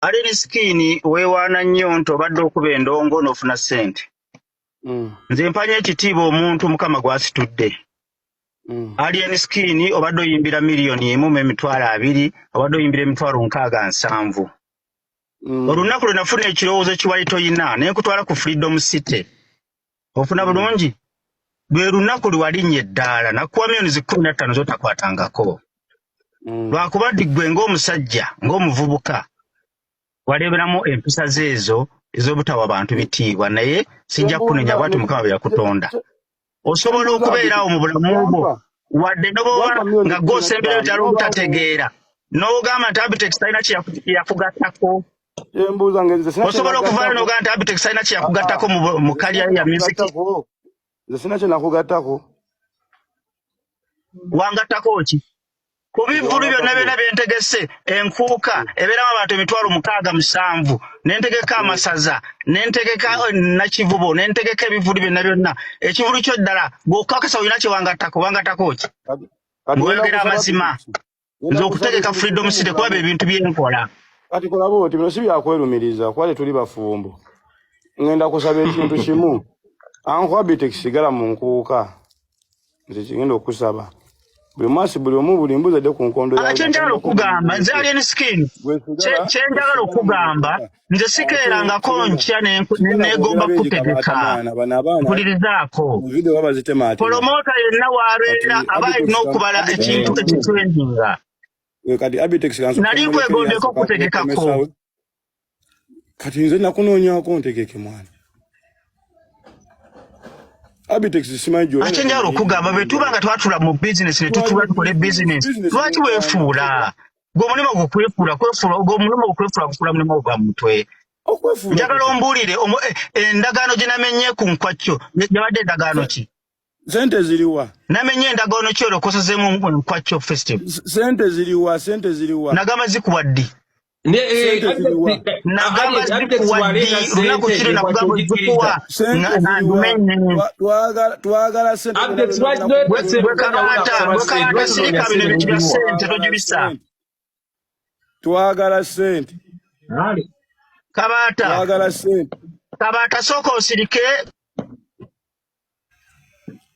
Alien Skin, weewaana nnyo nti obadde okuba endongo n'ofuna ssente. Nze mpanya ekitiibwa omuntu Mukama gw'asitudde. Alien Skin, obadde oyimbira 1,020,000, obadde oyimbira 607,000. Olunaku lwe nafuna ekirowoozo kiwali toyina ne nkutwala ku Freedom City, ofuna bulungi, lwe lunaku lwe walinnya eddaala, nakuwa miliyoni 15 z'otakwatangako. Lwakuba nti ggwe ng'omusajja, ng'omuvubuka, waleberamu empisa ze ezo ez'obutawa bantu bitiibwa, naye sijja kunenya bwati Mukama bwe yakutonda. Osobola okubeerawo mu bulamu bwo wadde noboba nga gw'osemberayo ddala obutategeera n'ogamba nti Abitex talina kye yakugattako. Kyembuuza nga nze sina Osobola okuvaayo kyenakugattako. n'ogamba nti Abitex talina kye yakugattako mu career Nze ya sina music. kyenakugattako, nze sina kyenakugattako. Wangattako ki? Ku Nze bivvulu byonna wangattako. byonna byentegese, enkuuka ebeeramu abantu 67,000, nentegeka amasaza, nentegeka Nakivubo, nentegeka ebivvulu byonna byonna, ekivvulu kyo ddala gw'okakasa olina kye wangattako, wangattako ki? Kati ngenda Ng'oyogera kusaba amazima, Abitex, ngenda nze kusaba okutegeka ekintu Freedom kimu mu City kuba bulamu. ebintu byenkola. Kati kolaba oti bino si byakwerumiriza kuba tetuli bafumbo. Ngenda kusaba ekintu kimu, Uncle Abitex, sigala mu nkuuka. Nze kigenda okusaba buli mwasi, buli omu, buli mbuzi edde ku nkondo Ah, yayo. kyenjagala okugamba nze Alien Skin, Gwe sigala kyenjagala osigala mu okugamba, nkuuka. nze Ate sikeerangako sigala nkya sigala neegomba kwogera bingi. kutegeka. Kabaata mwana, bano abaana Mpulirizaako. mu video babazitemaatema. Promoter yenna Kati waabeera aba Abitex alina okubala ekintu ekitrendinga. Kati Abitex kansooke Nali mmuleke nkwegombyeko yasooka okutegekako. okukomesawe. Kati nze nakunoonyaako ntegeke, mwana Abitex, simanyi gy'olaba. Ate njagala okugamba, bwe tuba nga twatula mu bizinesi ne Twali tutula mu tukole bizinesi bizinesi, bizinesi lwaki negaana. weefuula? Gwe omulimu gwo kwefuula, kwefuula, gwe omulimu gwo kwefuula, gufuula mulimu gwa mutwe. Okwefuula Njagala kutya? ombuulire endagaano gye namenye ku Nkwakyo yabadde endagaano ki? Sente ziriwa? Namenye endagaano ki olwo okosezeemu Nkwakyo Festival? Sente ziriwa? Sente ziriwa? Nagamba zikuwa ddi? Sente ziriwa? Nagamba Abitex zikuwa waleeta ddi? Lunaku sente kiro Enkwakyo nakugamba ogikkiriza? zikuwa Sente nga ziriwa? ndumenye. Twagala sente zonna. Abitex, Zonna lwaki zonna. toleeta Gwe sente? gwe Omusajja wulira Kabaata, akusaba gwe sente, Kabaata, lwaki sirika tonoonya bino sente ebintu bya n'ogimuwa? sente Twagala togibisa. sente, twagala sente. Kabaata, Twagala sente. Kabaata, sooka osirike,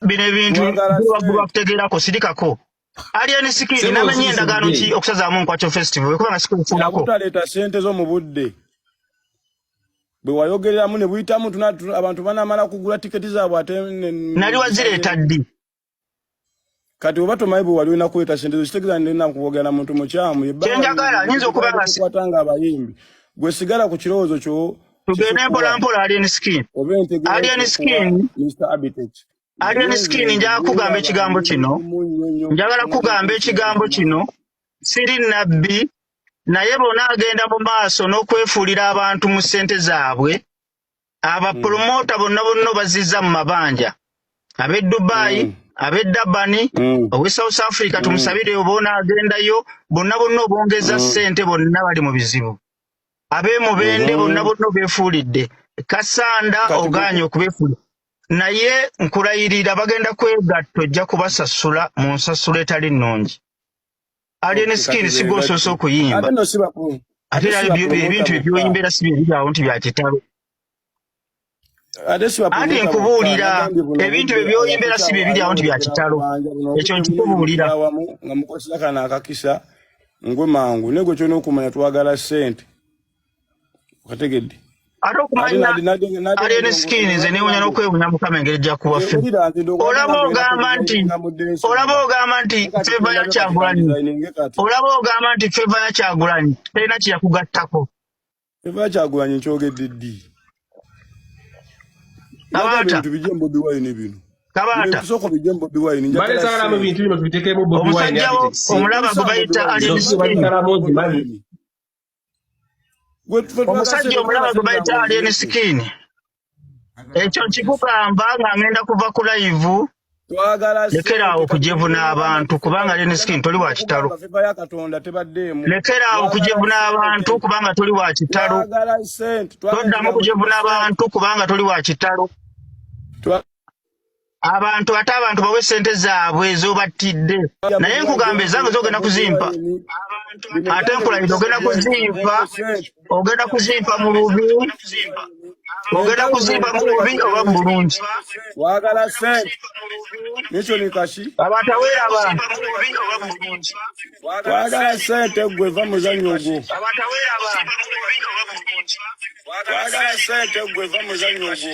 bino ebintu Twagala biri waggulu sente. wakutegeerako, sirikako. Alien Skin, Sebo namenye endagaano osirisudde. ki okusazaamu Nkwakyo Festival kubanga sikwefuulako? Yakutaleeta sente zo mu budde bwe wayogereramu ne buyitamu, abantu banamala kugula tiketi zaabwe ate Nali wazireeta ddi? Kati oba tomanyi bwe wali olina kuleeta sente zo, kitegeeza ndina kwogera na muntu mukyamu ebbanga. Kyenjagala nyinza okuba nga Tukwata nga abayimbi, gwe sigala ku kirowoozo kyo. Tugende mpola mpola, Alien Skin. Oba entegera Alien kyokuwa Skin. Mr Abitex. Alien Naye Skin, nze njagala kugamba ngulaba ekigambo ndi kino. mugumu nnyo nnyo. Njagala kugamba ekigambo kino, siri nabbi, naye bonna agenda mu maaso n'okwefuulira abantu mu ssente zaabwe, abapromota bonna bonna bazizza mu mabanja, ab'e Dubai, ab'e Durban, ow'e South Africa, tumusabire oba onaagendayo, bonna bonna obongeza ssente, bonna bali mu bizibu, ab'e Mubende, bonna bonna obeefuulidde Kasanda. Kati Ogaanye okubeefuulira, naye nkulayirira bagenda kwegatta, ojja kubasasula mu nsasula etali nnungi. Alien Okay, Skin, kati si gw'osoose beegatte. okuyimba. Ate no siba Ate ate era si bapromota ebintu bokka. byoyimba era si bye biri awo nti bya kitalo. Ate si Anti bapromota bokka. nkubuulira, Nagambye buno ebintu obudde bye byoyimba era si bye biri awo nti bya abakukyabo kitalo. kubanja buno Ekyo obudde nkikubuulira. munayimukira awamu nga mukozesa kano akakisa ngwe mangu, naye gwe kyolina okumanya, twagala ssente, okategedde? Ate Ate okumanya Alien Skin, nze neewunya n'okwewunya Mukama engeri gy'akuwa ffe. Wulira, nze Olaba ogamba nti, olaba ogamba nti favour ya Kyagulanyi, olaba ogamba nti favour ya Kyagulanyi terina kye yakugattako. Favour Kyagulanyi nkyogedde ddi? Kabaata. Bintu bijje mu Bobi Wine bino. Kabaata. Tusooka bijje mu Bobi Wine. Mbadde Njagala saagalamu ssente. ebintu bino tubiteekemu Bobi Wine. Omusajja wo Abitex. omulaba gwe bayita Alien Zino Skin. bazisalamu ozimanyi. Gwe tufe twagala Omusajja ssente, omulaba twagala gwe ssente bayita zange Alien onzireke. Skin, ekyo nkikugamba nga ngenda kuva ku live. Twagala Lekeraawo ssente kati. okujevuna abantu kubanga Alien Skin toli wa kitalo. Okugamba favour ya Katonda tebaddeemu. Lekeraawo Twagala okujevuna abantu ssente. kubanga toli wa kitalo. Twagala ssente, twagala Toddamu ekigambo kujevuna kya ssente. abantu kubanga toli wa kitalo. Abantu, ate abantu bawe sente zaabwe zobattidde, naye nkugamba ezange zogenda kuzimpa, ate nkulayira ogenda kuzimpa, ogenda kuzimpa mu bubi, ogenda kuzimpa mu bubi oba mu bulungi. Wagala sente nikyo nikashi. Abantu aweeraba. Wagala sente gwe, va muzannyo ogwo. Wagala sente gwe, va muzannyo ogwo.